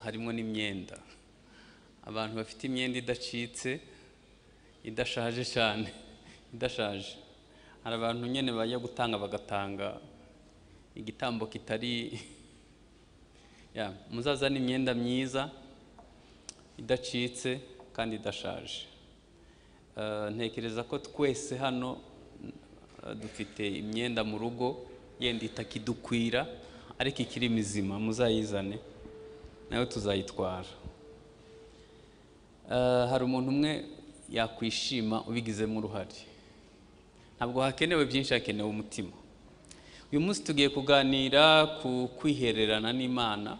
Harimo n'imyenda. Abantu bafite imyenda idacitse, idashaje cyane, idashaje. Hari abantu nyine bajya gutanga bagatanga igitambo kitari ya muzazana imyenda myiza idacitse kandi idashaje. Ntekereza ko twese hano dufite imyenda mu rugo yenda itakidukwira ariko ikiri mizima, muzayizane nawe tuzayitwara. Hari umuntu umwe yakwishima ubigizemo uruhare. Ntabwo hakenewe byinshi, hakenewe umutima. Uyu munsi tugiye kuganira ku kwihererana n'Imana,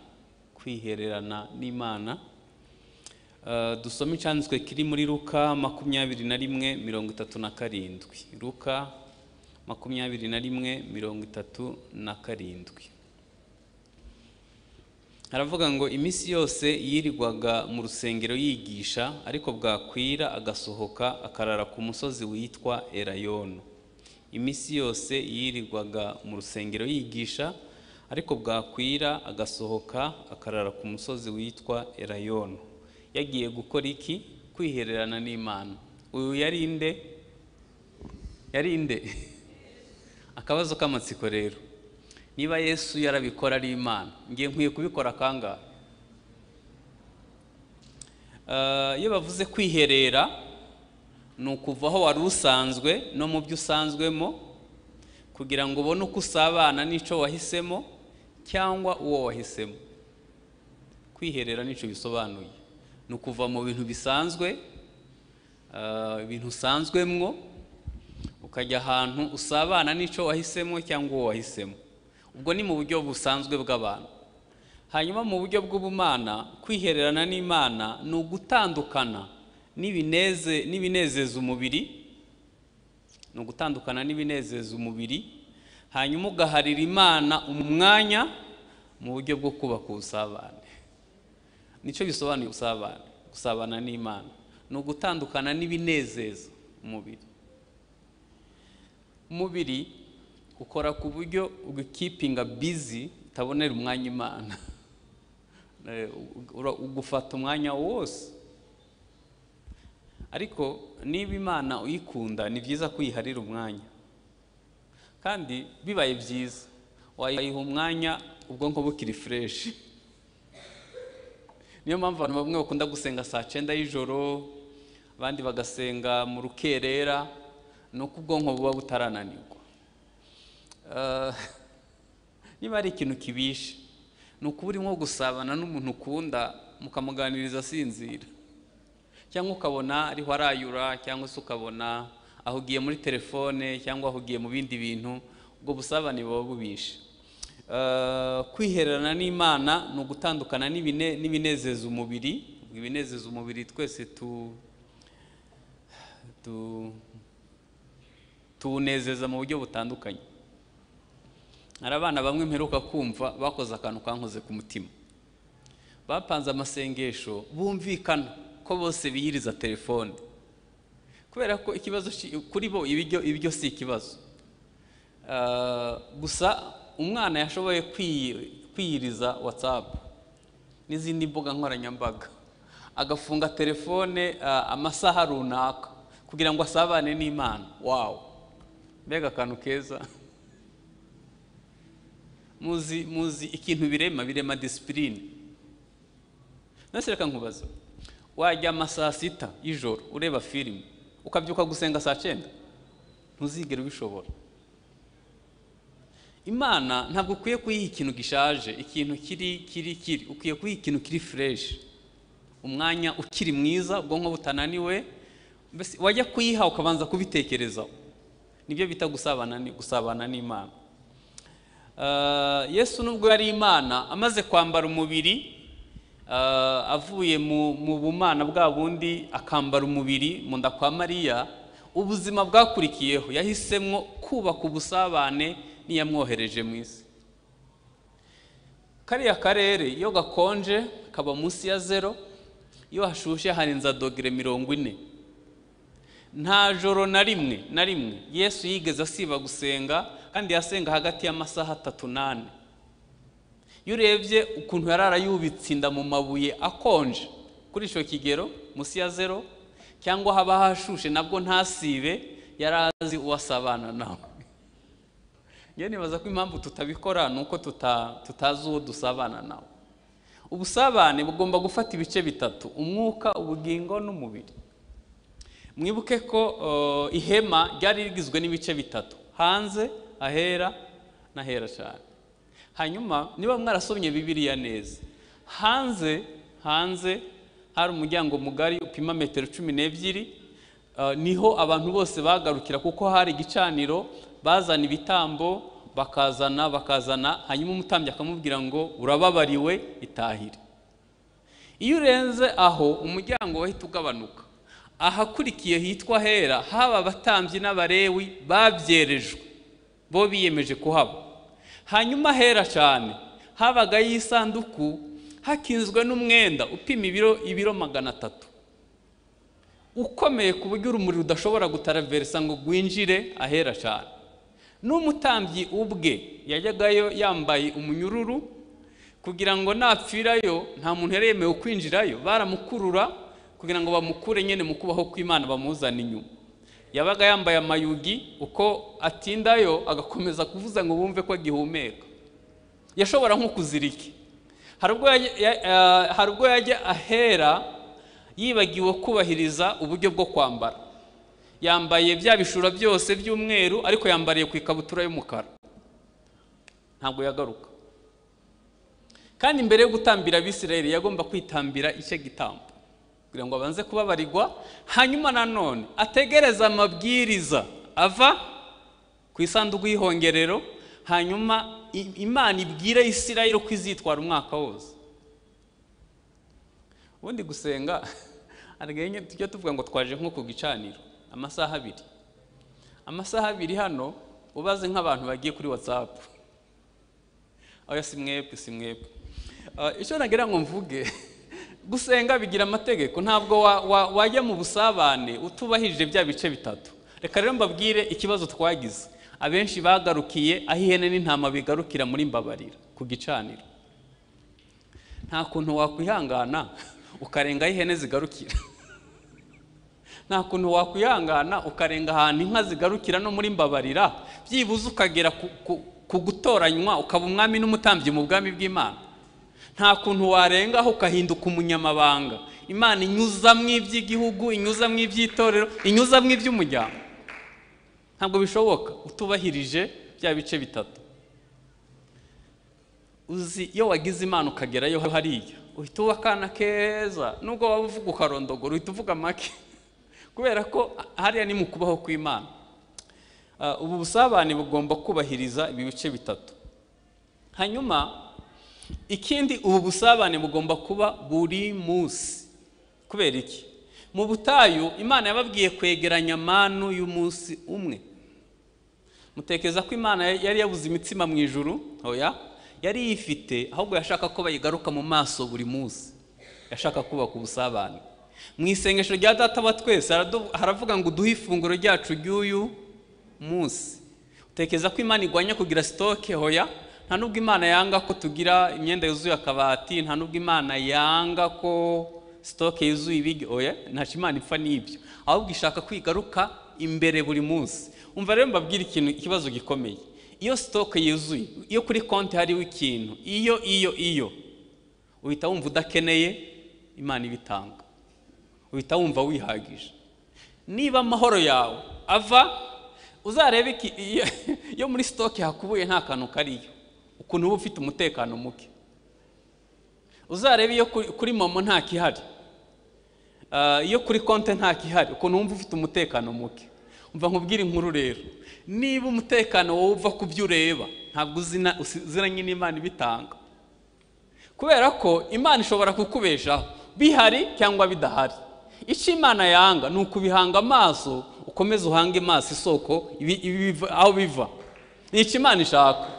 kwihererana n'Imana. Dusome icyanditswe kiri muri Luka 21:37. Luka 21:37. Haravuga ngo iminsi yose yirirwaga mu rusengero yigisha, ariko bwakwira agasohoka akarara ku musozi witwa Elayono. Iminsi yose yirirwaga mu rusengero yigisha, ariko bwakwira agasohoka akarara ku musozi witwa Elayono. Yagiye gukora iki? Kwihererana n'Imana. Uyu yari inde? Yari inde? Akabazo k'amatsiko rero. Niba Yesu yarabikora ari Imana, ngiye nkwiye kubikora kangahe? Iyo bavuze kwiherera ni ukuva aho wari usanzwe no mu byo usanzwemo kugira ngo ubone uko usabana n'ico wahisemo cyangwa uwo wahisemo. Kwiherera nico bisobanuye, ni ukuva mu bintu bisanzwe, ibintu usanzwemwo, ukajya ahantu usabana n'ico wahisemo cyangwa uwo wahisemo. Ubwo ni mu buryo busanzwe bw'abantu. Hanyuma mu buryo bw'ubumana, kwihererana n'Imana ni ugutandukana n'ibinezeza umubiri, ni ugutandukana n'ibinezeza umubiri, hanyuma ugaharira Imana umwanya mu buryo bwo kubaka ubusabane. Nicyo bisobanuye ubusabane, gusabana n'Imana ni ugutandukana n'ibinezeza umubiri. Umubiri ukora ku buryo ugukipinga busy, utabonera umwanya Imana. Ugufata umwanya wose. Ariko niba Imana uyikunda ni byiza kuyiharira umwanya, kandi bibaye byiza wayiha umwanya ubwonko bukiri fresh. Niyo mpamvu abantu bamwe bakunda gusenga saa 9 y'ijoro, abandi bagasenga mu rukerera, nuko ubwonko buba butarananirwa. Niba ari ikintu kibishe ni ukuba urimo gusabana n'umuntu ukunda mukamuganiriza asinzira, cyangwa ukabona ariho arayura, cyangwa se ukabona ahugiye muri telefone cyangwa ahugiye mu bindi bintu, ubwo busabane buba bubishe. Kwihererana n'Imana ni ugutandukana n'ibinezeza umubiri. Ibinezeza umubiri twese tuwunezeza mu buryo butandukanye. Hari abana bamwe mperuka kumva bakoze akantu kankoze ku mutima. Bapanze amasengesho bumvikana ko bose biyiriza telefone, kubera ko ikibazo kuri bo ibyo si ikibazo. Gusa umwana yashoboye kwiyiriza WhatsApp n'izindi mbuga nkoranyambaga, agafunga telefone amasaha runaka kugira ngo asabane n'Imana. Wow, mbega akantu keza! Muzi ikintu birema discipline. Nase reka nkubaza, wajya amasaha 6 y'ijoro ureba filime ukabyuka gusenga saa 9? Ntuzigere ubishobora. Imana ntabwo ukwiye kuyiha ikintu gishaje, ikintu kiri kiri kiri, ukwiye kuyiha ikintu kiri fresh, umwanya ukiri mwiza, ubwonko butananiwe. Mbese wajya kuyiha ukabanza kubitekerezaho. Nibyo bita gusabana n'Imana. Yesu nubwo yari Imana, amaze kwambara umubiri, avuye mu bumana bwa bundi akambara umubiri mu nda kwa Mariya, ubuzima bwakurikiyeho yahisemo kubaka ubusabane n'iyamwohereje mu isi. Kariya karere iyo gakonje kaba munsi ya 0, iyo hashushe harenza dogere 40. Nta joro na rimwe na rimwe Yesu yigeze asiba gusenga, kandi yasenga hagati y'amasaha 3 na 4. Iyo urebye ukuntu yarara yubitse inda mu mabuye akonje kuri icyo kigero munsi ya 0, cyangwa haba hashushe nabwo ntasibe, yari azi uwasabana nawe. Njye nibaza ko impamvu tutabikora ni uko tutazi uwo dusabana nawe. Ubusabane bugomba gufata ibice bitatu: umwuka, ubugingo n'umubiri. Mwibuke ko ihema ryari rigizwe n'ibice bitatu: hanze, ahera n'ahera cyane. Hanyuma niba mwarasomye Bibiliya neza, hanze hari umuryango mugari upima metero 12, niho abantu bose bagarukira, kuko hari igicaniro, bazana ibitambo, bakazana, hanyuma umutambyi akamubwira ngo urababariwe, itahire. Iyo urenze aho umuryango wahita ugabanuka. Ahakurikiye hitwa hera haba abatambyi n'abarewi babyerejwe, bo biyemeje kuhaba. Hanyuma hera cyane habaga y'isanduku hakinzwe n'umwenda upima ibiro 300, ukomeye ku buryo urumuri rudashobora gutaraversa ngo gwinjire ahera cyane. N'umutambyi ubwe yajyagayo yambaye umunyururu kugira ngo napfirayo nta muntu yari yemewe kwinjirayo, baramukurura kugira ngo bamukure nyene mu kubaho kw'Imana bamuzana inyuma. Yabaga yambaye amayugi, uko atindayo agakomeza kuvuza ngo bumve ko agihumeka. Yashobora nko kuzirika. Hari ubwo yajya ahera yibagiwe kubahiriza uburyo bwo kwambara, yambaye bya bishura byose by'umweru ariko yambariye ku ikabutura y'umukara, ntabwo yagaruka. Kandi mbere yo gutambira Abisirayeli yagomba kwitambira icyo gitambo kugira ngo abanze kubabarirwa, hanyuma nanone ategereza amabwiriza ava ku isanduku y'ihongerero, hanyuma Imana ibwire Isirayeli ko izitwara umwaka wose. Ubundi gusenga argenye tujya tuvuga ngo twaje nko ku gicaniro amasaha 2. Amasaha 2 hano ubaze nk'abantu bagiye kuri WhatsApp. Oya si mwebwe. Icyo nagira ngo mvuge, gusenga bigira amategeko, ntabwo wajya mu busabane utubahirije bya bice bitatu. Reka rero mbabwire ikibazo twagize. Abenshi bagarukiye aho ihene n'intama bigarukira muri mbabarira ku gicaniro. Nta kuntu wakwihangana ukarenga aho ihene zigarukira. Nta kuntu wakwihangana ukarenga ahantu inka zigarukira no muri mbabarira, byibuze ukagera ku gutoranywa ukaba umwami n'umutambyi mu bwami bw'Imana. Nta kuntu warengaho ukahinduka umunyamabanga. Imana inyuza mu iby'igihugu, inyuza mu iby'itorero, inyuza mu iby'umuryango. Ntabwo bishoboka utubahirije bya bice bitatu. Uzi iyo wagize Imana ukagerayo hariya, uhita uba akana keza, nubwo waba uvuga ukarondogora uhita uvuga make, kubera ko hariya ni mu kubaho kw'Imana. Ubu busabane bugomba kubahiriza ibi bice bitatu. Hanyuma ikindi, ubu busabane bugomba kuba buri munsi. Kubera iki? Mu butayu Imana yababwiye kwegeranya manu y'umunsi umwe. Mutekereza ko Imana yari yabuze imitsima mu ijuru? Oya, yari ifite, ahubwo yashaka ko bayigaruka mu maso buri munsi. Yashaka kubaka ubusabane. Mu isengesho rya Data wa twese haravuga ngo duhe ifunguro ryacu ry'uyu munsi. Utekereza ko Imana igwanya kugira stoke? Hoya. Nta nubwo Imana yanga ko tugira imyenda yuzuye akabati, nta nubwo Imana yanga ko stoke yuzuye ibiryo, oya, ntacyo Imana ipfa n'ibyo, ahubwo ishaka kwigaruka imbere buri munsi. Umva rero mbabwira ikintu, ikibazo gikomeye. Iyo stoke yuzuye, iyo kuri konti hariho ikintu, iyo uhita wumva udakeneye Imana ibitanga, uhita wumva wihagije. Niba amahoro yawe ava, uzarebe iyo muri stoke hakubuye nta kantu kariyo, ukuntu uba ufite umutekano muke. Uzarebe iyo kuri momo nta kihari, iyo kuri konte nta kihari, ukuntu wumva ufite umutekano muke. Umva nkubwire inkuru rero, niba umutekano wowe uva ku byo ureba, ntabwo uziranye n'Imana ibitanga. Kubera ko Imana ishobora kukubeshaho bihari cyangwa bidahari. Icyo Imana yanga ni ukubihanga amaso, ukomeze uhange amaso isoko aho biva. Ni icyo Imana ishaka.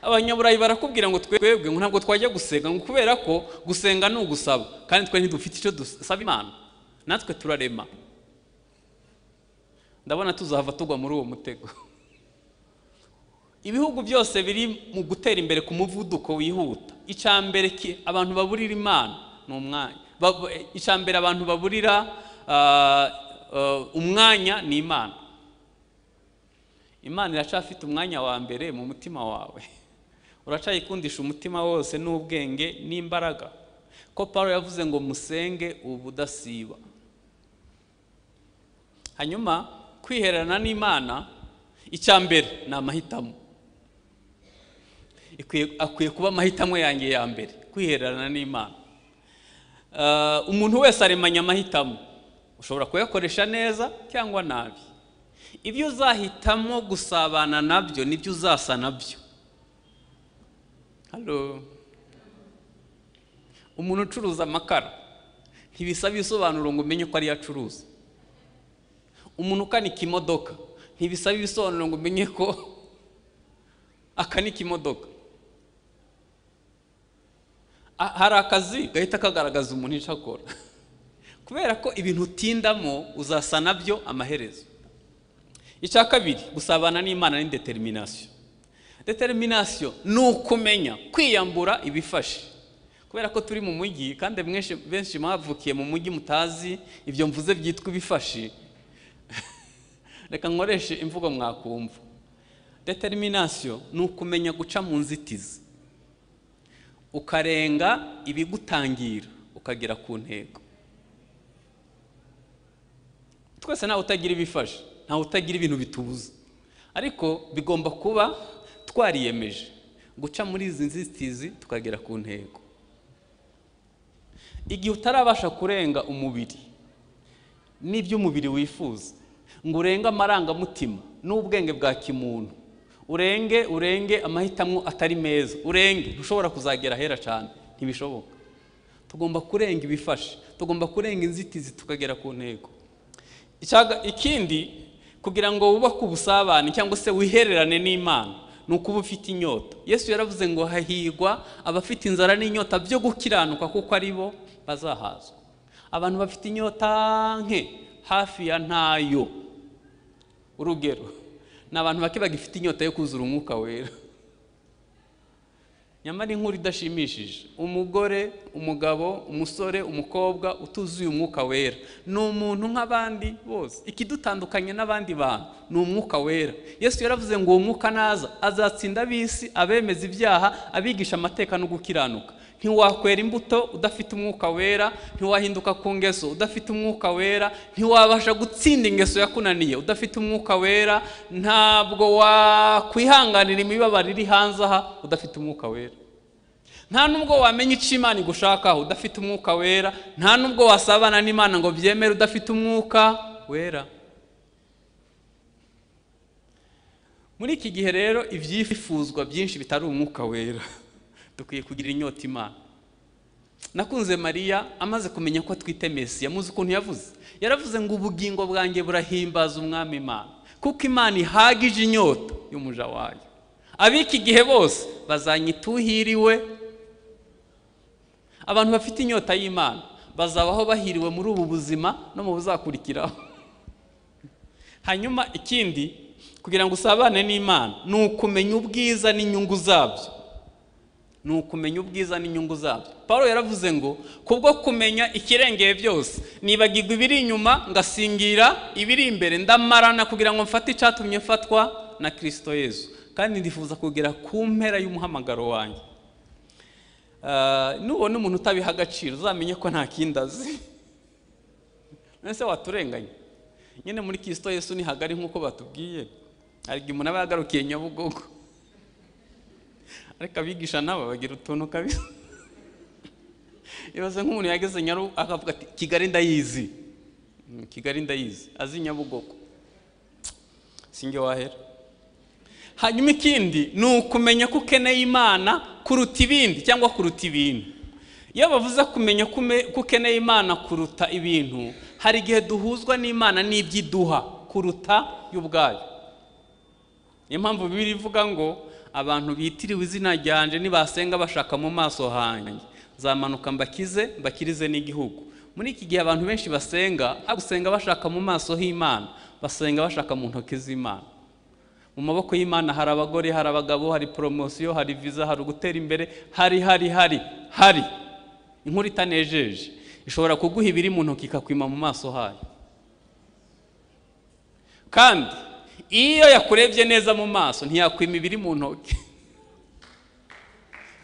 Abanyaburayi barakubwira ngo twebwe ngo ntabwo twajya gusenga, ngo kubera ko gusenga ni ugusaba, kandi twe ntidufite icyo dusaba Imana, natwe turarema. Ndabona tuzahava tugwa muri uwo mutego. Ibihugu byose biri mu gutera imbere ku muvuduko wihuta, icya mbere abantu baburira Imana ni umwanya. Icya mbere abantu baburira umwanya ni Imana. Imana iracafite umwanya wa mbere mu mutima wawe. Uracayikundisha umutima wose n'ubwenge n'imbaraga. Ko Paulo yavuze ngo musenge ubudasiba. Hanyuma kwihererana n'Imana, icya mbere ni amahitamo. Akwiye kuba amahitamo yanjye ya mbere, kwihererana n'Imana. Umuntu wese aremanya amahitamo, ushobora kuyakoresha neza cyangwa nabi. Ibyo uzahitamo gusabana nabyo nibyo uzasa nabyo. Hallo. Umuntu ucuruza amakara ntibisaba ibisobanuro ngo umenye ko ari acuruza. Umuntu ukanika imodoka ntibisaba ibisobanuro ngo umenye ko akanika imodoka. Hari akazi gahita kagaragaza umuntu icyo akora. Kubera ko ibintu utindamo uzasa nabyo amaherezo. Icya kabiri, gusabana n'Imana ni determination. Determination ni ukumenya kwiyambura ibifashe. Kubera ko turi mu mujyi kandi benshi mwavukiye mu mujyi mutazi ibyo mvuze byitwa ibifashe, reka nkoreshe imvugo mwakumva. Determination ni ukumenya guca mu nzitizi, ukarenga ibigutangira ukagera ku ntego. Twese ntawe utagira ibifashe, ntawe utagira ibintu bitubuza, ariko bigomba kuba twariyemeje guca muri izi nzitizi tukagera ku ntego. Igihe utarabasha kurenga umubiri n'ibyo umubiri wifuza, ngo urenge amarangamutima n'ubwenge bwa kimuntu, urenge amahitamo atari meza, urenge, ntushobora kuzagera ahera cyane, ntibishoboka. Tugomba kurenga ibifashe, tugomba kurenga inzitizi tukagera ku ntego. Ikindi, kugira ngo wubake ubusabane cyangwa se wihererane n'Imana, ni ukuba ufite inyota. Yesu yaravuze ngo hahigwa abafite inzara n'inyota byo gukiranuka, kuko ari bo bazahazwa. Abantu bafite inyota nke hafi ya ntayo. Urugero, ni abantu bake bagifite inyota yo kuzura umwuka wera. Nyamara inkuru idashimishije, umugore, umugabo, umusore, umukobwa utuzuye umwuka wera ni umuntu nk'abandi bose. Ikidutandukanye n'abandi bantu ni umwuka wera. Yesu yaravuze ngo uwo mwuka naza azatsinda ab'isi, abemeza ibyaha, abigisha amateka no gukiranuka. Ntiwakwera imbuto udafite umwuka wera, ntiwahinduka ku ngeso udafite umwuka wera, ntiwabasha gutsinda ingeso yakunaniye udafite umwuka wera, ntabwo wakwihanganira imibabaro iri hanze aha udafite umwuka wera. Nta nubwo wamenya icyo Imana igushakaho udafite umwuka wera, nta nubwo wasabana n'Imana ngo byemere udafite umwuka wera. Muri iki gihe rero ibyifuzwa byinshi bitari umwuka wera, dukwiye kugira inyota Imana. Nakunze Mariya amaze kumenya ko atwite Mesiya, muzi ukuntu yavuze. Yaravuze ngo ubugingo bwanjye burahimbaza umwami Imana, kuko Imana ihagije inyota y'umuja wayo. Ab'iki gihe bose bazanyita uhiriwe. Abantu bafite inyota y'Imana bazabaho bahiriwe muri ubu buzima no mu buzakurikiraho. Hanyuma ikindi, kugira ngo usabane n'Imana ni ukumenya ubwiza n'inyungu zabyo. Ni ukumenya ubwiza n'inyungu zabyo. Paulo yaravuze ngo kubwo kumenya ikirengeye byose, nibagirwa ibiri inyuma ngasingira ibiri imbere, ndamarana kugira ngo mfate icyatumye mfatwa na Kristo Yesu, kandi ndifuza kugera ku mpera y'umuhamagaro wanjye. Nubona umuntu utabiha agaciro uzamenye ko nta kindi azi. None se waturenganye? Nyine muri Kristo Yesu ni hagari nk'uko batubwiye. Hari igihe umuntu aba yagarukiye Nyabugogo, ariko abigisha nabo bagira utuntu kabisa. Ibaze nk'umuntu yageze Nyaru akavuga ati Kigali ndayizi, Kigali ndayizi, azi Nyabugogo, singe wahera. Hanyuma ikindi ni ukumenya ko ukeneye Imana kuruta ibindi cyangwa kuruta ibintu. Iyo bavuze kumenya ko ukeneye Imana kuruta ibintu, hari igihe duhuzwa n'Imana n'ibyiduha kuruta y'ubwayo. Niyo mpamvu Bibiliya ivuga ngo abantu bitiriwe izina ryanje nibasenga bashaka mu maso hanjye, nzamanuka mbakize mbakirize n'igihugu. Muri iki gihe abantu benshi basenga, gusenga bashaka mu maso h'Imana, basenga bashaka mu ntoki z'Imana. Mu maboko y'Imana hari abagore, hari abagabo, hari poromosiyo, hari viza, hari ugutera imbere, hari hari hari hari inkuru itanejeje ishobora kuguha ibiri mu ntoki ikakwima mu maso hayo. Kandi iyo yakurebye neza mu maso ntiyakwima ibiri mu ntoki.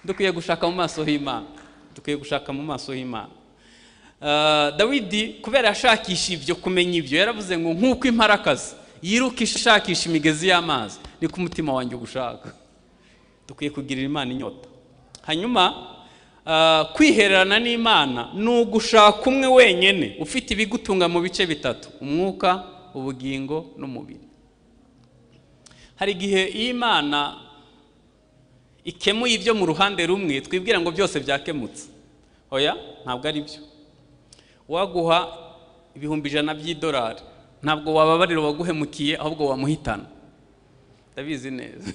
Dukwiye gushaka mu maso h'Imana, dukwiye gushaka mu maso h'Imana. Dawidi kubera yashakisha ibyo, kumenya ibyo, yaravuze ngo nk'uko imparakazi yiruka ishakisha imigezi y'amazi, niko umutima wanjye ugushaka. Dukwiye kugirira Imana inyota. Hanyuma kwihererana n'Imana ni ugushaka umwe wenyine ufite ibigutunga mu bice bitatu: umwuka, ubugingo n'umubiri. Hari igihe iyo Imana ikemuye ibyo mu ruhande rumwe twibwira ngo byose byakemutse. Oya, ntabwo ari byo. Waguha 100,000 by'idolari, ntabwo wababarira uwaguhemukiye, ahubwo wamuhitana. Ndabizi neza.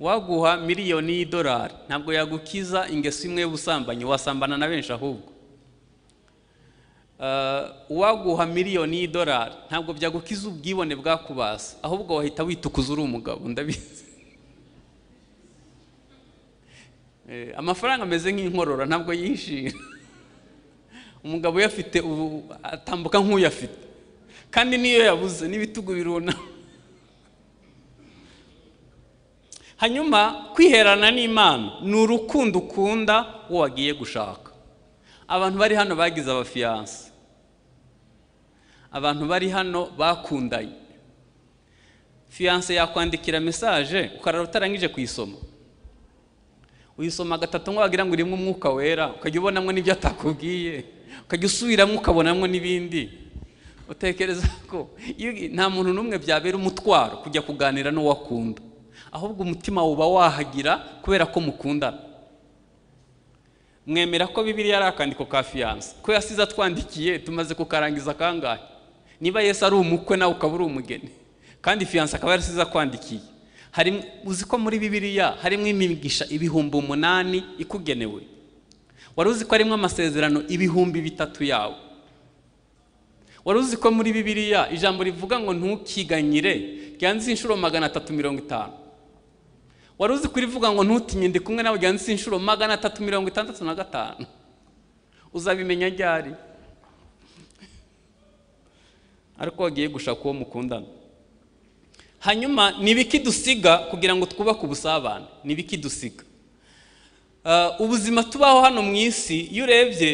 Waguha miliyoni y'idolari, ntabwo yagukiza ingeso imwe y'ubusambanyi, wasambana na benshi ahubwo. Waguha miliyoni y'idolari, ntabwo byagukiza ubwibone bwakubasa, ahubwo wahita witukuza uri umugabo. Ndabizi. Amafaranga ameze nk'inkorora, ntabwo yishira. Umugabo uyafite ubu atambuka nk'uyafite, kandi niyo yabuze n'ibitugu biruna. Hanyuma kwiherana n'Imana ni urukundo ukunda uwo wagiye gushaka. Abantu bari hano bagize abafiyanse, abantu bari hano bakundanye. Fiyanse yakwandikira message ukarara utarangije kuyisoma, uyisoma gatatu ngo wagira ngo urimo umwuka wera, ukajya ubonamwo n'ibyo atakubwiye, ukajya usubiramo ukabonamwo n'ibindi. Utekereza ko nta muntu n'umwe byabera umutwaro kujya kuganira n'uwakunda, ahubwo umutima uba wahagira kubera ko mukundana. Mwemera ko Bibiliya ari akandiko ka fiyanse, ko yasize atwandikiye tumaze kukarangiza kangahe? Niba Yesu ari umukwe nawe ukaba uri umugeni, kandi fiyanse akaba yarasize akwandikiye. Hari uzi ko muri Bibiliya harimo imigisha 8,000 ikugenewe? Wari uzi ko harimo amasezerano 3,000 yawe? Wari uzi ko muri Bibiliya ijambo rivuga ngo ntukiganyire ryanditse inshuro 350? Wari uzi ko rivuga ngo ntutinye ndi kumwe nawe ryanditse inshuro 365? Uzabimenya ryari? Ariko wagiye gushaka uwo mukundana. Hanyuma ni ibiki dusiga kugira ngo twubake ubusabane? Ni ibiki dusiga? Ubuzima tubaho hano mu isi, iyo urebye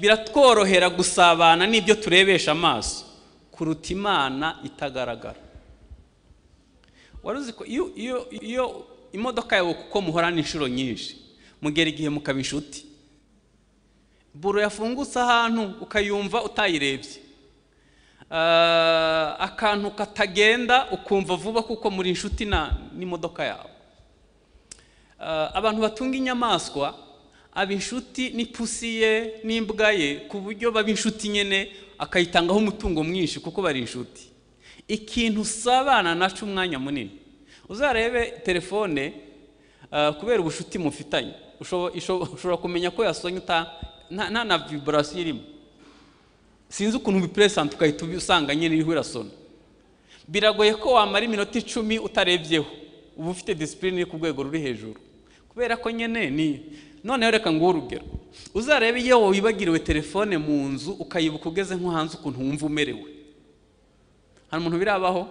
biratworohera gusabana n'ibyo turebesha amaso kuruta Imana itagaragara. Wari uzi ko iyo imodoka yawe kuko muhorana inshuro nyinshi, mugera igihe mukaba inshuti, buro yafungutse ahantu ukayumva utayirebye, akantu katagenda ukumva vuba kuko muri inshuti n'imodoka yawe. Abantu batunga inyamaswa aba inshuti n'ipusi ye n'imbwa ye, ku buryo baba inshuti nyene akayitangaho umutungo mwinshi kuko bari inshuti. Ikintu usabana naco umwanya munini, uzarebe telefone, kubera ubushuti mufitanye ushobora kumenya ko yasonye nta na vibration irimo. Sinzi ukuntu bipresent ukahita usanga nyine iriho irasona. Biragoye ko wamara iminota 10 utarebyeho, uba ufite discipline iri ku rwego ruri hejuru, kubera ko nyene ni. Noneho reka nguhe urugero, uzarebe iyo wibagiriwe telefone mu nzu ukayibuka ugeze nko hanze ukuntu wumva umerewe. Hari umuntu birabaho?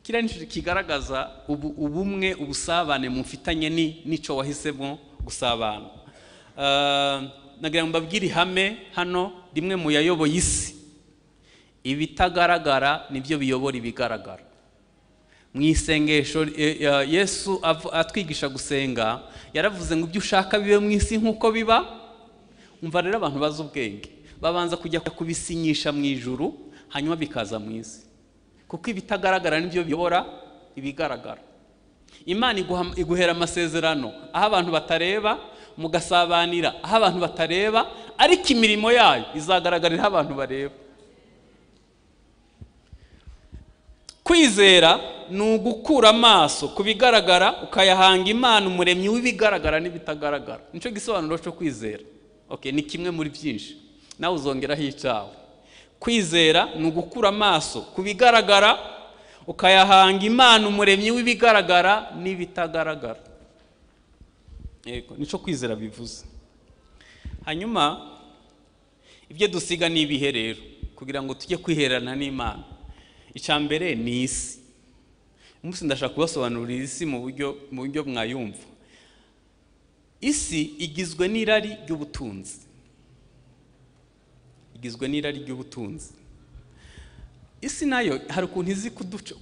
Kiriya ni kigaragaza ubumwe, ubusabane mufitanye n'ico wahisemo gusabana. Nagira ngo mbabwire ihame hano rimwe mu yayoboye isi: ibitagaragara nibyo biyobora ibigaragara. Mu isengesho Yesu atwigisha gusenga, yaravuze ngo ibyo ushaka bibe mu isi nk'uko biba. Umva rero abantu bazi ubwenge babanza kujya kubisinyisha mu ijuru, hanyuma bikaza mu isi, kuko ibitagaragara nibyo biyobora ibigaragara. Imana iguhera amasezerano aho abantu batareba, mugasabanira aho abantu batareba, ariko imirimo yayo izagaragarira aho abantu bareba. Kwizera ni ugukura amaso ku bigaragara ukayahanga Imana umuremyi w'ibigaragara n'ibitagaragara. Nicyo gisobanuro cyo kwizera. Okay, ni kimwe muri byinshi, nawe uzongeraho icyawe. Kwizera ni ugukura amaso ku bigaragara ukayahanga Imana umuremyi w'ibigaragara n'ibitagaragara. Yego, nico kwizera bivuze. Hanyuma ibyo dusiga ni ibihe rero kugira ngo tujye kwiherana n'Imana? Icya mbere ni isi. Umunsi ndashaka kubasobanurira isi mu buryo mwayumva. Isi igizwe n'irari ry'ubutunzi. Igizwe n'irari ry'ubutunzi. Isi nayo hari ukuntu izi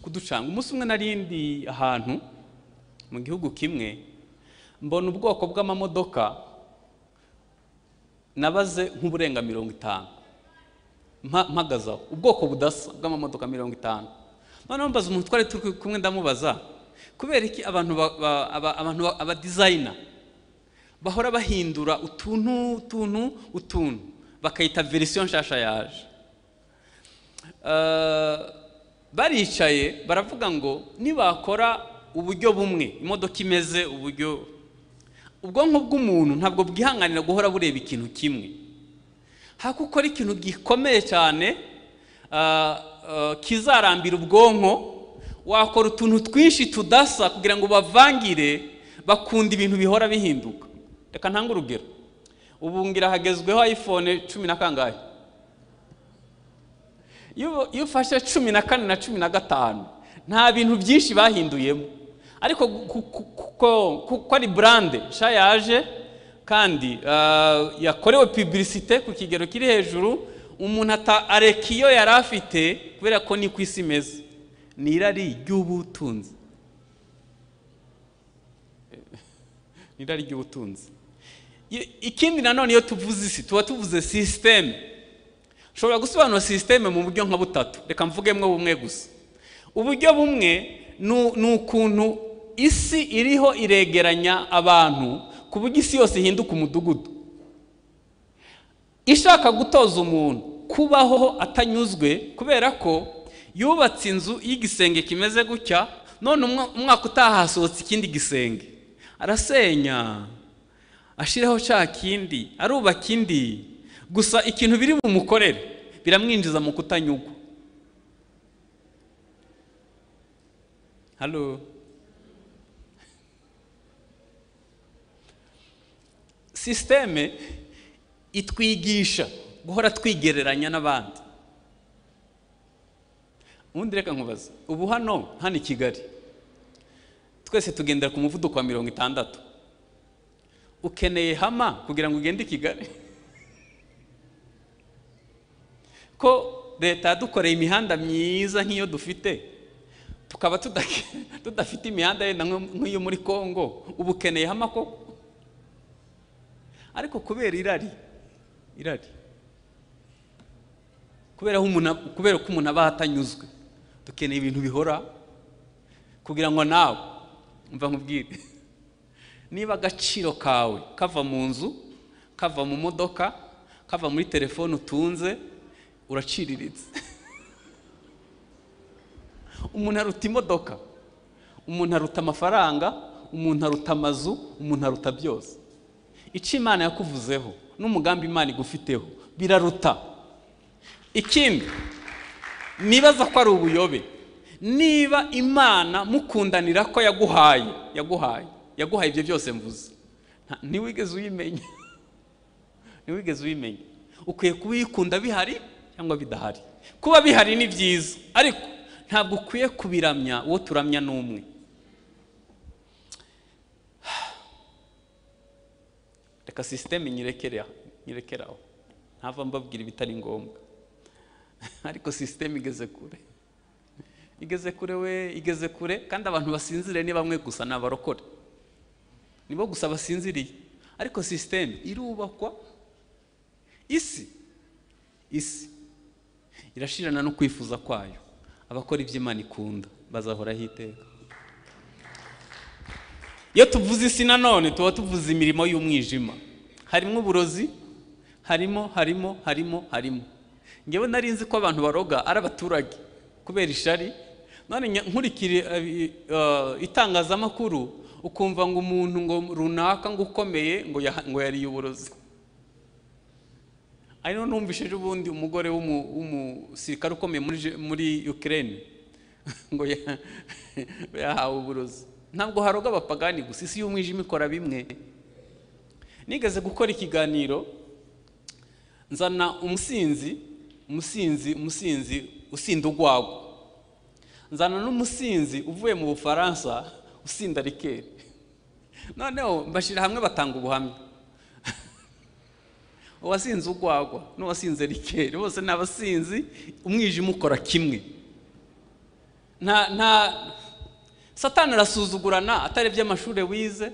kuducanga. Umunsi umwe narindi ahantu mu gihugu kimwe, mbona ubwoko bw'amamodoka nabaze nk'uburenga 50 mpagazaho, ubwoko budasa bw'amamodoka 50. Noneho mbaza umuntu twari turi kumwe, ndamubaza kubera iki abantu aba designer bahora bahindura utuntu bakayita version nshasha yaje. Baricaye baravuga ngo nibakora uburyo bumwe imodoka imeze, uburyo ubwonko bw'umuntu ntabwo bwihanganira guhora bureba ikintu kimwe. Hako ukora ikintu gikomeye cyane kizarambira ubwonko, wakora utuntu twinshi tudasa kugira ngo bavangire, bakunda ibintu bihora bihinduka. Reka ntange urugero. Ubu ngira hagezweho iPhone 10 na kangahe? Iyo ufashe 14 na 15 nta bintu byinshi bahinduyemo, ariko kuko ari brand nshya yaje kandi yakorewe publicité ku kigero kiri hejuru, umuntu areka iyo yari afite kubera ko ni ku isi imeze. Ni irari ry'ubutunzi. Ni irari ry'ubutunzi. Ikindi nanone iyo tuvuze isi tuba tuvuze systeme. Ushobora gusobanura systeme mu buryo nka butatu, reka mvugemwe bumwe gusa. Uburyo bumwe ni ukuntu isi iriho iregeranya abantu ku buryo isi yose ihinduka umudugudu. Ishaka gutoza umuntu kubaho atanyuzwe kubera ko yubatse inzu y'igisenge kimeze gutya, none umwaka utaha hasohotse ikindi gisenge, arasenya ashiraho cya kindi, arubaka indi. Gusa ikintu biri bumukorere biramwinjiza mu kutanyugwa. Halo. Systeme itwigisha guhora twigereranya n'abandi. Ubundi reka nkubaze, ubu hano i Kigali twese tugendera ku muvuduko wa 60. Ukeneye hama kugira ngo ugende i Kigali? Ko leta yadukoreye imihanda myiza nk'iyo dufite, tukaba tudafite imihanda yenda nk'iyo muri Kongo, ubu ukeneye hama koko? Ariko kubera irari, kubera ko umuntu aba atanyuzwe, dukeneye ibintu bihora kugira ngo nawe umva nkubwire, niba agaciro kawe kava mu nzu, kava mu modoka, kava muri telefone utunze, uraciriritse. Umuntu aruta imodoka, umuntu aruta amafaranga, umuntu aruta amazu, umuntu aruta byose. Icyo Imana yakuvuzeho n'umugambi Imana igufiteho biraruta. Ikindi nibaza ko ari ubuyobe, niba Imana mukundanira ko yaguhaye ibyo byose mvuze, ntiwigeze uyimenya. Ntiwigeze uyimenya. Ukwiye kubikunda bihari cyangwa bidahari. Kuba bihari ni byiza, ariko ntabwo ukwiye kubiramya. Uwo turamya n'umwe. Reka systeme nyirekeraho, ntava mbabwira ibitari ngombwa. Ariko systeme igeze kure, igeze kure we, igeze kure. Kandi abantu basinziriye ni bamwe gusa, ni abarokore, nibo gusa basinziriye. Ariko systeme irubakwa. Isi irashirana no kwifuza kwayo. Abakora ibyo Imana ikunda bazahoraho iteka. Iyo tuvuze isi nanone tuba tuvuze imirimo y'umwijima. Harimo uburozi, harimo. Ngewe nari nzi ko abantu baroga ari abaturage kubera ishari. None nkurikire itangazamakuru ukumva ngo umuntu ngo runaka ngo ukomeye ngo yariye uburozi. Ari no numvishije ubundi umugore w'umusirikare ukomeye muri Ukraine ngo yahawe uburozi. Ntabwo haroga abapagani gusa, isi y'umwijima ikora bimwe. Nigeze gukora ikiganiro nzana umusinzi usinda urwagwa, nzana n'umusinzi uvuye mu Bufaransa usinda rikeri. Noneho mbashyira hamwe batanga ubuhamya. Uwasinze urwagwa n'uwasinze rikeri bose ni abasinzi, umwijima ukora kimwe. Nta Satani arasuzugurana atarebye amashuri wize.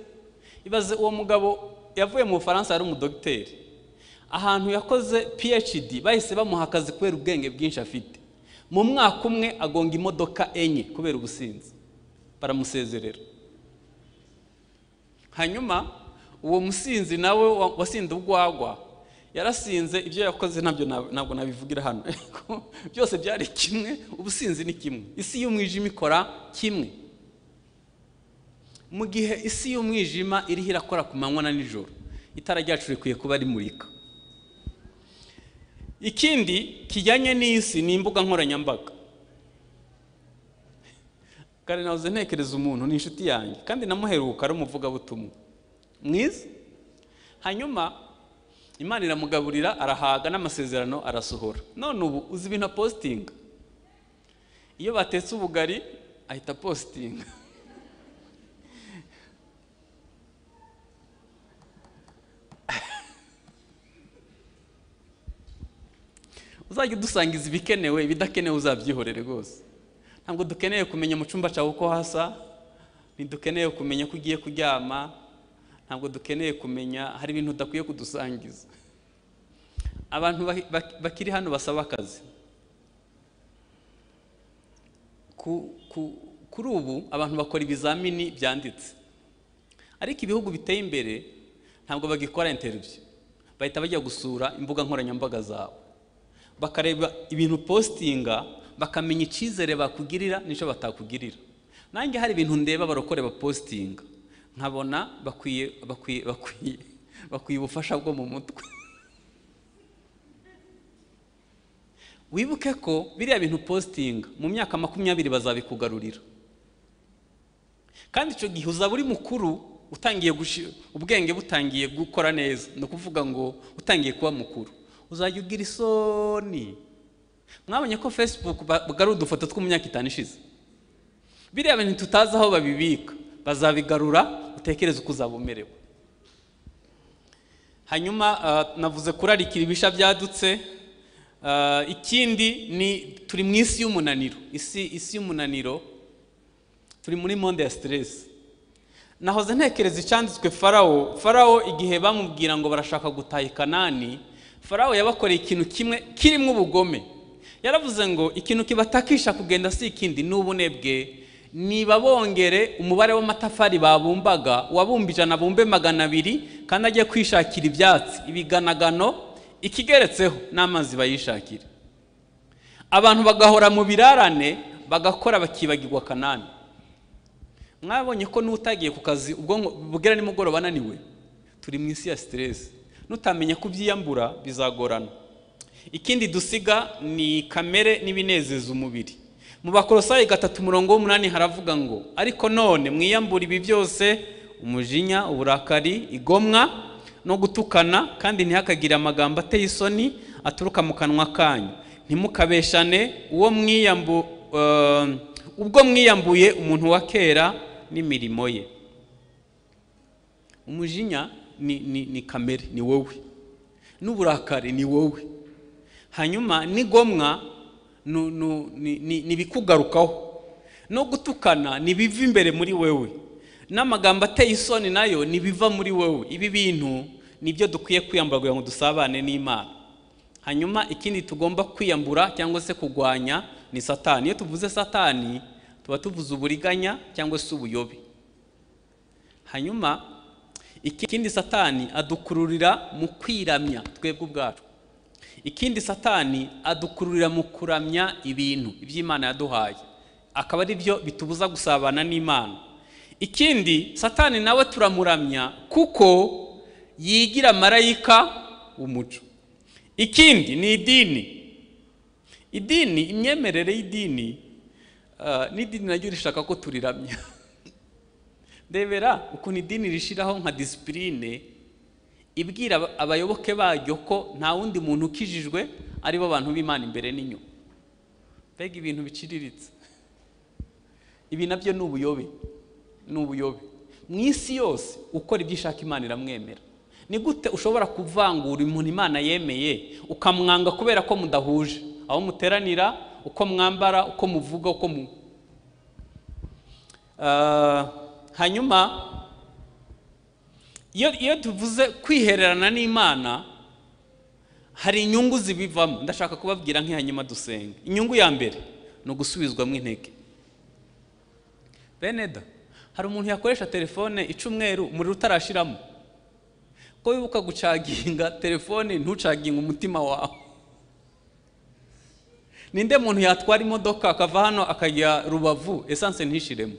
Ibaze uwo mugabo yavuye mu Bufaransa yari umudogiteri, ahantu yakoze PhD bahise bamuha akazi kubera ubwenge bwinshi afite. Mu mwaka umwe agonga imodoka 4 kubera ubusinzi, baramusezerera. Hanyuma uwo musinzi nawe wasinda urwagwa yarasinze, ibyo yakoze nabyo ntabwo nabivugira hano, byose byari kimwe, ubusinzi ni kimwe. Isi y'umwijima ikora kimwe. Mu gihe isi y'umwijima iriho irakora ku manywa na nijoro, itara ryacu rikwiye kuba rimurika. Ikindi kijyanye n'isi ni imbuga nkoranyambaga. Kare nahoze ntekereza umuntu ni inshuti yanjye kandi namuheruka ari umuvugabutumwa mwiza. Hanyuma Imana iramugaburira arahaga n'amasezerano arasohora. None ubu uzi ibintu apostinga, iyo batetse ubugari ahita postinga. Uzajya udusangiza ibikenewe, ibidakenewe uzabyihorere rwose. Ntabwo dukeneye kumenya mu cyumba cyawe uko hasa, ntidukeneye kumenya ko ugiye kuryama, ntabwo dukeneye kumenya, hari ibintu udakwiye kudusangiza. Abantu bakiri hano basaba akazi. Kuri ubu abantu bakora ibizamini byanditse, ariko ibihugu biteye imbere ntabwo bagikora interview, bahita bajya gusura imbuga nkoranyambaga zawe, bakareba ibintu postinga, bakamenya icyizere bakugirira n'icyo batakugirira. Nanjye hari ibintu ndeba barokore bapostinga nkabona bakwiye bakwiye bakwiye bakwiye ubufasha bwo mu mutwe. Wibuke ko biriya bintu postinga mu myaka 20 bazabikugarurira, kandi icyo gihe uzaba uri mukuru, utangiye ubwenge butangiye gukora neza, ni ukuvuga ngo utangiye kuba mukuru, uzajya ugira isoni. Mwabonye ko Facebook bagarura udufoto two mu myaka 5 ishize. Biriya bintu tutazi aho babibika bazabigarura, utekereze uko uzaba umerewe. Hanyuma navuze kurarikira ibisha byadutse. Ikindi ni turi mu isi y'umunaniro, isi y'umunaniro, turi muri monde ya stress. Nahoze ntekereza icyanditswe Farawo igihe bamubwira ngo barashaka gutaha i Kanani, Farawo yabakoreye ikintu kimwe kirimo ubugome. Yaravuze ngo ikintu kibatakisha kugenda si ikindi ni ubunebwe, niba bongere umubare w'amatafari babumbaga, wabumba 100 bumbe 200, kandi agiye kwishakira ibyatsi, ibiganagano, ikigeretseho n'amazi bayishakira. Abantu bagahora mu birarane, bagakora bakibagirwa Kanani. Mwabonye ko n'utagiye ku kazi ubwonko bugera nimugoroba ananiwe. Turi mu isi ya stress, nutamenya kubyiyambura bizagorana. Ikindi dusiga ni kamere n'ibinezeza umubiri. Mu Bakolosayi 3:8 haravuga ngo ariko none mwiyambura ibi byose, umujinya, uburakari, igomwa no gutukana, kandi ntihakagire amagambo ateye isoni aturuka mu kanwa kanyu. Ntimukabeshane ubwo mwiyambuye umuntu wa kera n'imirimo ye. Umujinya ni kamere, ni wowe, n'uburakari ni wowe, hanyuma n'igomwa ni bikugarukaho, no gutukana ni biva imbere muri wewe, n'amagambo ateye isoni nayo ni biva muri wewe. Ibi bintu nibyo dukwiye kwiyambura kugira ngo dusabane n'Imana. Hanyuma ikindi tugomba kwiyambura cyangwa se kugwanya ni Satani. Iyo tuvuze Satani tuba tuvuze uburiganya cyangwa se ubuyobe. Hanyuma ikindi Satani adukururira mu kwiramya twebwe ubwacu. Ikindi Satani adukururira mu kuramya ibintu iby'Imana yaduhaye, akaba ari byo bitubuza gusabana n'Imana. Ikindi Satani nawe turamuramya kuko yigira marayika w'umuco. Ikindi ni idini. Idini, imyemerere y'idini, n'idini naryo rishaka ko turiramya. Ndebera ukuntu idini rishiraho nka discipline ibwira abayoboke baryo ko nta wundi muntu ukijijwe aribo bantu b'Imana imbere n'inyuma. Mbega ibintu biciriritse. Ibi nabyo ni ubuyobe, ni ubuyobe. Mu isi yose ukora ibyo ishaka Imana iramwemera. Ni gute ushobora kuvangura umuntu Imana yemeye ukamwanga kubera ko mudahuje aho muteranira, uko mwambara, uko muvuga, uko mu hanyuma iyo tuvuze kwihererana n'Imana hari inyungu zibivamo. Ndashaka kubabwira nk'ihanyuma dusenga. Inyungu ya mbere ni ugusubizwamo intege. Beneda, hari umuntu yakoresha telefone icumweru umuriro utarashiramo. Ko wibuka gucaginga telefone ntucaginga umutima wawe. Ninde muntu yatwara imodoka akava hano akajya Rubavu essence ntishiremo?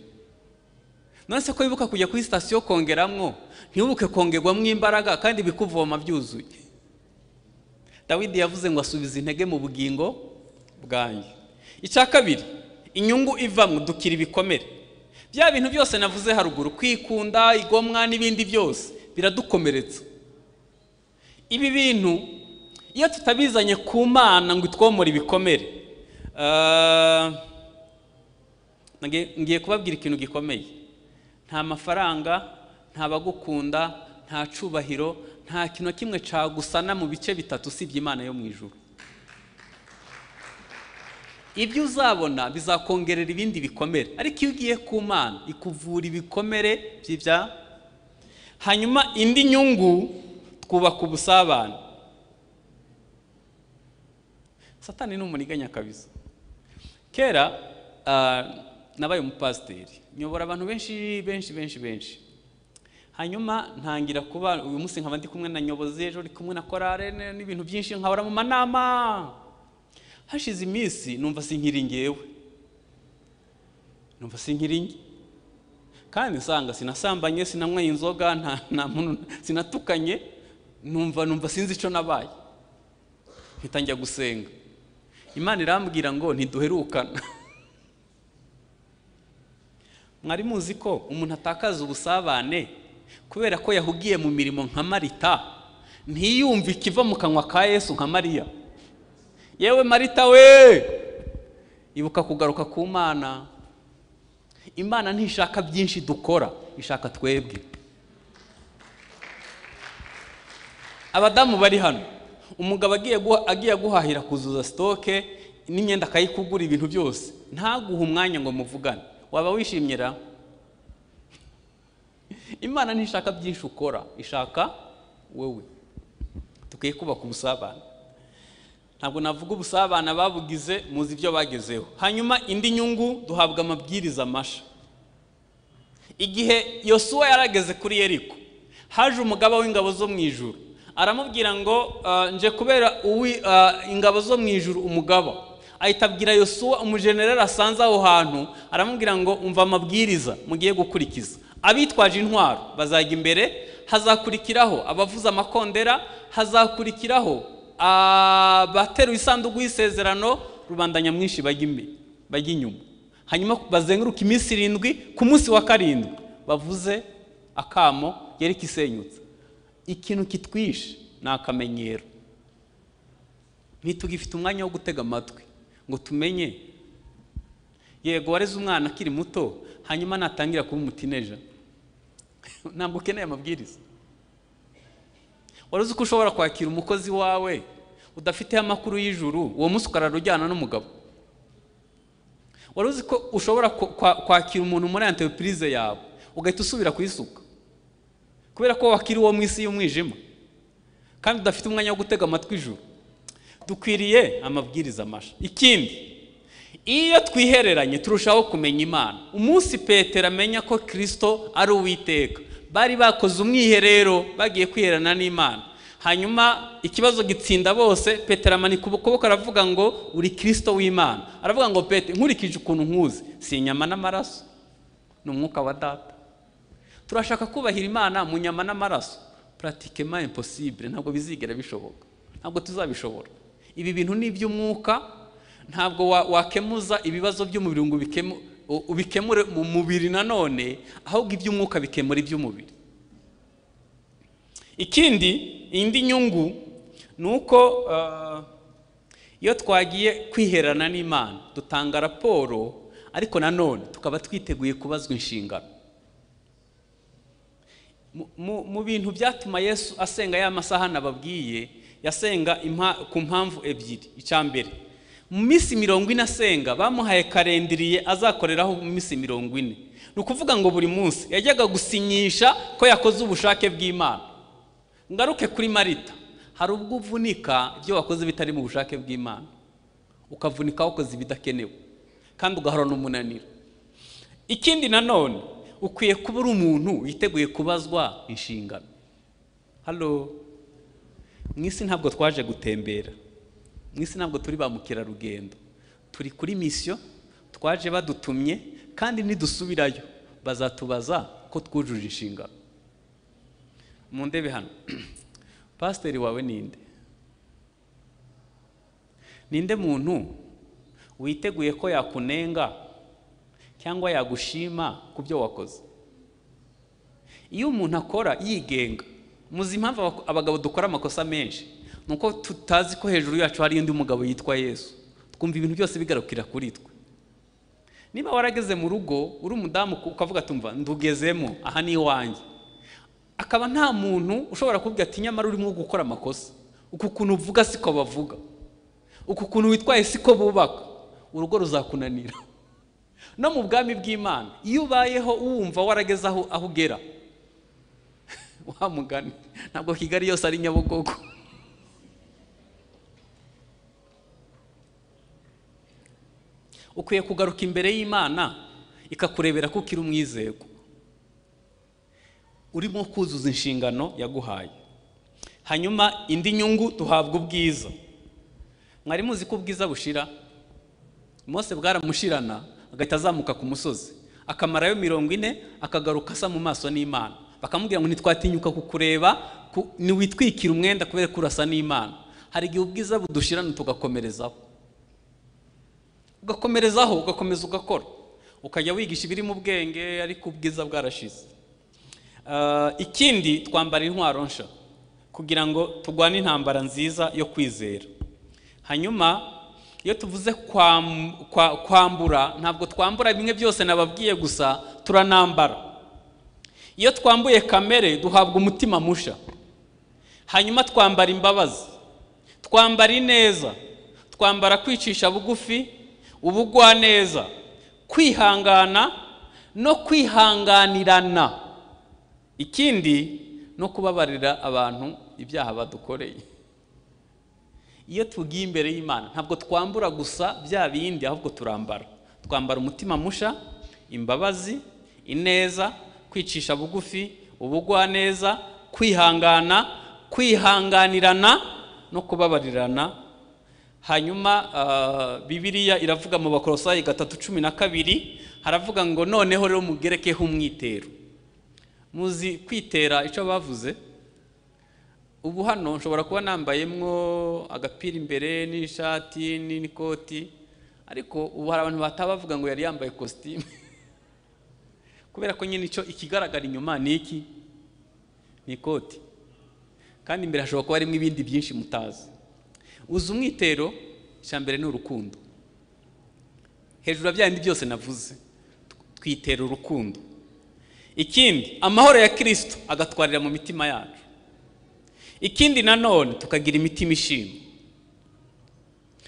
None se ko wibuka kujya kuri station kongeramwo, ntiwibuke kongerwamwo imbaraga kandi bikuvoma byuzuye? Dawidi yavuze ngo asubiza intege mu bugingo bwanjye. Icya kabiri, inyungu ivamwo dukira ibikomere. Bya bintu byose navuze haruguru, kwikunda, igomwa n'ibindi byose biradukomeretsa. Ibi bintu iyo tutabizanye ku Mana ngo itwomore ibikomere, ngiye kubabwira ikintu gikomeye. Nta mafaranga, nta bagukunda, nta cubahiro, nta kintu kimwe cagusana mu bice bitatu usibye Imana yo mu ijuru. Ibyo uzabona bizakongerera ibindi bikomere, ariko iyo ugiye ku Mana ikuvura ibikomere by'ibya. Hanyuma indi nyungu, twubaka ubusabane. Satani ni umuriganya kabisa. Kera nabaye umupasiteri, nyobora abantu benshi benshi benshi benshi. Hanyuma ntangira kuba uyu munsi nkaba ndi kumwe na nyobozi, ejo ndi kumwe na korale n'ibintu byinshi, nkahora mu manama. Hashize iminsi numva sinkiri ngewe, numva sinkiri nge, kandi nsanga sinasambanye, sinanyweye inzoga, nta muntu sinatukanye, numva sinzi ico nabaye. Mpita njya gusenga, Imana irambwira ngo ntiduherukana. Mwari muzi ko umuntu atakaza ubusabane kubera ko yahugiye mu mirimo nka Marita, ntiyumve ikiva mu kanwa ka Yesu nka Mariya. Yewe Marita we, ibuka kugaruka ku Mana. Imana ntishaka byinshi dukora, ishaka twebwe. Abadamu bari hano, umugabo agiye guhahira kuzuza stoke n'imyenda akayikugura ibintu byose, ntaguha umwanya ngo muvugane, waba wishimyera? Imana ntishaka byinshi ukora, ishaka wewe. Tukwiye kubaka ubusabane. Ntabwo navuga ubusabane babugize, muzi ibyo bagezeho. Hanyuma indi nyungu, duhabwa amabwiriza masha. Igihe Yosuwa yarageze kuri Yeriko, haje umugaba w'ingabo zo mu ijuru, aramubwira ngo nje kubera ingabo zo mu ijuru umugaba. Ahita abwira Yosuwa umujenerali asanze aho hantu, aramubwira ngo umva amabwiriza mugiye gukurikiza. Abitwaje intwaro bazajya imbere, hazakurikiraho abavuza amakondera, hazakurikiraho abateruye isanduku y'isezerano, rubanda nyamwinshi bajya inyuma. Hanyuma bazenguruka iminsi 7, ku munsi wa 7 bavuze akamo Yeriko isenyutse. Ikintu kitwishe ni akamenyero. Ntitugifite umwanya wo gutega amatwi ngo tumenye. Yego wareze umwana akiri muto, hanyuma natangira kuba umutineja, ntabwo ukeneye amabwiriza. Wari uzi ko ushobora kwakira umukozi wawe udafite amakuru y'ijuru, uwo munsi ukarara ujyana n'umugabo? Wari uzi ko ushobora kwakira umuntu muri entreprise yawe ugahita usubira kuyisuka kubera ko wakira uwo mu isi y'umwijima kandi udafite umwanya wo gutega amatwi ijuru? Dukwiriye amabwiriza masha. Ikindi, iyo twihereranye turushaho kumenya Imana. Umunsi Petero amenya ko Kristo ari Uwiteka, bari bakoze umwiherero bagiye kwiherana n'Imana. Hanyuma ikibazo gitsinda bose, Petero amanika ukuboko aravuga ngo uri Kristo w'Imana. Aravuga ngo Petero, nkurikije ukuntu nkuzi, si inyama n'amaraso, ni umwuka wa Data. Turashaka kubahira Imana mu nyama n'amaraso, pratiquement impossible, ntabwo bizigera bishoboka. Ntabwo tuzabishobora. Ibi bintu ni iby'umwuka, ntabwo wakemuza ibibazo by'umubiri ngo ubikemure mu mubiri nanone, ahubwo iby'umwuka bikemura iby'umubiri. Ikindi, indi nyungu ni uko iyo twagiye kwiherana n'Imana dutanga raporo, ariko nanone tukaba twiteguye kubazwa inshingano. Mu bintu byatuma Yesu asenga ya masaha nababwiye, yasenga ku mpamvu ebyiri. Icya mbere, mu minsi 40 asenga bamuhaye karendiriye azakoreraho mu minsi 40. Ni ukuvuga ngo buri munsi yajyaga gusinyisha ko yakoze ubushake bw'Imana. Ngaruke kuri Marita, hari ubwo uvunika ibyo wakoze bitari mu bushake bw'Imana, ukavunika wakoze ibidakenewe kandi ugahorana umunaniro. Ikindi nanone, ukwiye kuba uri umuntu witeguye kubazwa inshingano. Halo, mu isi ntabwo twaje gutembera, mu isi ntabwo turi ba mukerarugendo, turi kuri misiyo, twaje badutumye, kandi nidusubirayo bazatubaza ko twujuje inshingano. Mundebe hano, pasiteri wawe ninde? Ninde muntu witeguye ko yakunenga cyangwa yagushima ku byo wakoze? Iyo umuntu akora yigenga, muzi impamvu abagabo dukora amakosa menshi, nuko tutazi ko hejuru yacu hari undi mugabo yitwa Yesu. Twumva ibintu byose bigarukira kuri twe. Niba warageze mu rugo uri umudamu ukavuga tumva ndugezemo, aha ni iwanjye, akaba nta muntu ushobora kubwira ati nyamara urimo gukora amakosa, uku kuntu uvuga siko bavuga, uku kuntu witwaye siko bubaka, urugo ruzakunanira. No mu bwami bw'Imana iyo ubayeho wumva warageze aho ugera, wa mugani ntabwo Kigali yose ari Nyabugogo. Ukwiye kugaruka imbere y'Imana ikakurebera ko ukiri umwizerwa, urimo kuzuza inshingano yaguhaye. Hanyuma indi nyungu, duhabwa ubwiza. Mwari muzi ko ubwiza bushira? Mose bwaramushirana agahita azamuka ku musozi akamarayo 40, akagaruka asa mu maso n'Imana. Bakamubwira ngo ntitwatinyuka kukureba, niwitwikira umwenda kubera ko urasa n'Imana. Hari igihe ubwiza budushirana tugakomerezaho, ugakomerezaho, ugakomeza ugakora, ukajya wigisha ibiri mu bwenge, ariko ubwiza bwarashize. Ikindi, twambara intwaro nsha kugira ngo turwane intambara nziza yo kwizera. Hanyuma iyo tuvuze kwambura, ntabwo twambura bimwe byose nababwiye gusa, turanambara. Iyo twambuye kamere duhabwa umutima musha. Hanyuma twambara imbabazi, twambara ineza, twambara kwicisha bugufi, ubugwaneza, kwihangana no kwihanganirana. Ikindi, no kubabarira abantu ibyaha badukoreye. Iyo tugiye imbere y'Imana ntabwo twambura gusa bya bindi, ahubwo turambara. Twambara umutima musha, imbabazi, ineza, kwicisha bugufi, ubugwaneza, kwihangana, kwihanganirana no kubabarirana. Hanyuma Bibiliya iravuga mu Bakolosayi 3:12, haravuga ngo noneho rero mugerekeho umwitero. Muzi kwitera icyo bavuze? Ubu hano nshobora kuba nambayemwo agapira imbere n'ishati n'ikoti, ariko ubu hari abantu batabavuga ngo yari yambaye kositime, kubera ko nyine icyo ikigaragara inyuma ni iki? Ni ikoti, kandi imbere hashobora kuba harimo ibindi byinshi mutazi. Uzi umwitero, icya mbere ni urukundo. Hejuru ya bya bindi byose navuze, twitera urukundo. Ikindi, amahoro ya Kristo agatwarira mu mitima yacu. Ikindi nanone, tukagira imitima ishima.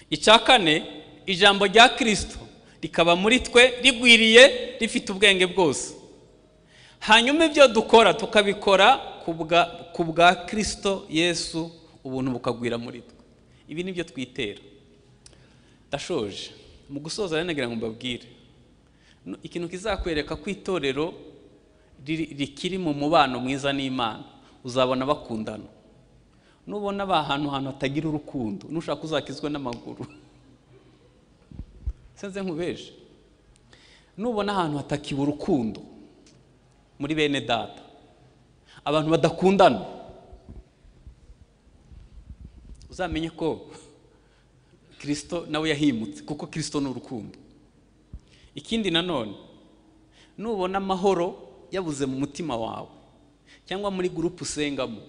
Icya kane, ijambo rya Kristo rikaba muri twe rigwiriye, rifite ubwenge bwose. Hanyuma ibyo dukora tukabikora ku bwa Kristo Yesu, ubuntu bukagwira muri twe. Ibi nibyo twitera. Ndashoje. Mu gusoza rero nagira ngo mbabwire ikintu kizakwereka ko itorero rikiri mu mubano mwiza n'Imana, uzabona bakundana. Nubona ahantu hatagira urukundo, nushaka uzakizwe n'amaguru. Senze nkubeje. Nubona ahantu hatakiba urukundo muri bene data, abantu badakundana, Uzamenye ko Kristo nawe yahimutse, kuko Kristo ni urukundo. Ikindi nanone, nubona amahoro yabuze mu mutima wawe, cyangwa muri groupe usengamo,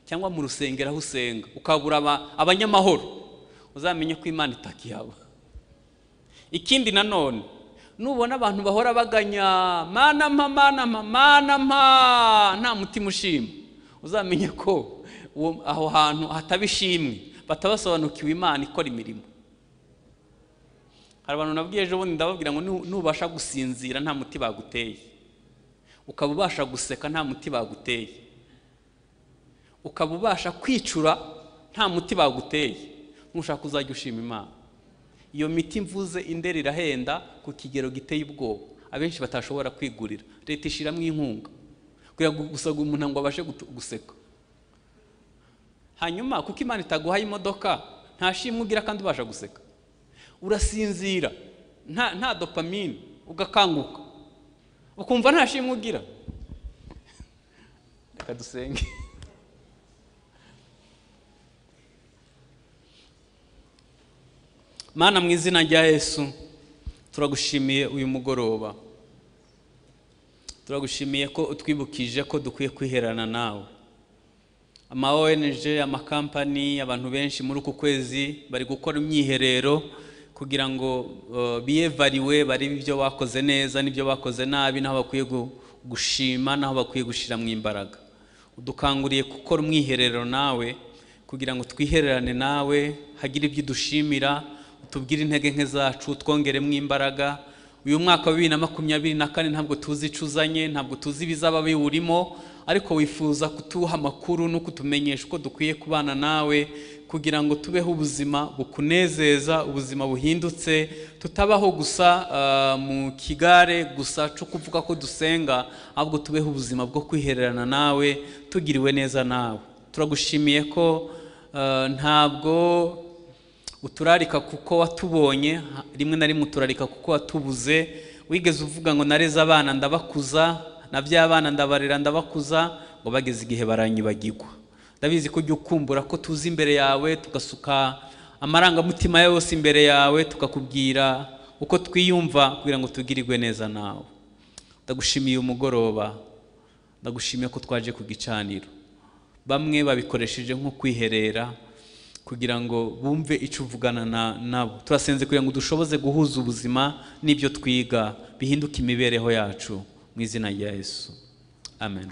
cyangwa mu rusengero aho usenga, ukabura abanyamahoro, uzamenye ko Imana itakihaba. Ikindi nanone, nubona abantu bahora baganya mana mpa, mana mpa, mana mpa, nta mutima ushima, uzamenye ko aho hantu hatabishimwe, batabasobanukiwe Imana ikora imirimo. Hari abantu nabwiye ejo bundi, ndababwira ngo nubasha gusinzira nta muti baguteye, ukaba ubasha guseka nta muti baguteye, ukaba ubasha kwicura nta muti baguteye, nushaka uzajya ushima Imana. Iyo miti mvuze indera irahenda ku kigero giteye ubwoba, abenshi batashobora kwigurira. Leta ishiramo inkunga kugira ngo gusa umuntu ngo abashe guseka. Hanyuma kuko Imana itaguhaye imodoka, nta shimwe ugira kandi ubasha guseka. Urasinzira nta dopamine, ugakanguka ukumva nta shimwe ugira. Reka dusenge. Mana, mu izina rya Yesu, turagushimiye uyu mugoroba. Turagushimiye ko utwibukije ko dukwiye kwiherana nawe. Ama ONG, amakampani, abantu benshi muri uku kwezi bari gukora imyiherero kugira ngo biyevariwe, barebe ibyo bakoze neza n'ibyo bakoze nabi, n'aho bakwiye gushima n'aho bakwiye gushira mu imbaraga. Udukanguriye gukora umwiherero nawe kugira ngo twihererane nawe, hagire ibyo dushimira, tubwire intege nke zacu, twongeremo imbaraga. Uyu mwaka wa 2024 ntabwo tuzi icuzanye, ntabwo tuzi ibizaba biwurimo, ariko wifuza kutuha amakuru no kutumenyesha uko dukwiye kubana nawe kugira ngo tubeho ubuzima bukunezeza, ubuzima buhindutse, tutabaho gusa mu kigare gusa cyo kuvuga ko dusenga, ahubwo tubeho ubuzima bwo kwihererana nawe, tugiriwe neza nawe. Turagushimiye ko ntabwo uturarika kuko watubonye, rimwe na rimwe uturarika kuko watubuze. Wigeze uvuga ngo nareze abana ndabakuza, nabyaye abana ndabarera ndabakuza, ngo bageze igihe baranyibagirwa. Ndabizi ko ujya ukumbura ko tuzi imbere yawe, tugasuka amarangamutima yose imbere yawe, tukakubwira uko twiyumva kugira ngo tugirirwe neza nawe. Ndagushimiye umugoroba, ndagushimiye ko twaje ku gicaniro. Bamwe babikoresheje nko kwiherera kugira ngo bumve icyo uvugana nabo. Turasenze kugira ngo dushoboze guhuza ubuzima n'ibyo twiga, bihinduke imibereho yacu, mu izina rya Yesu. Amen.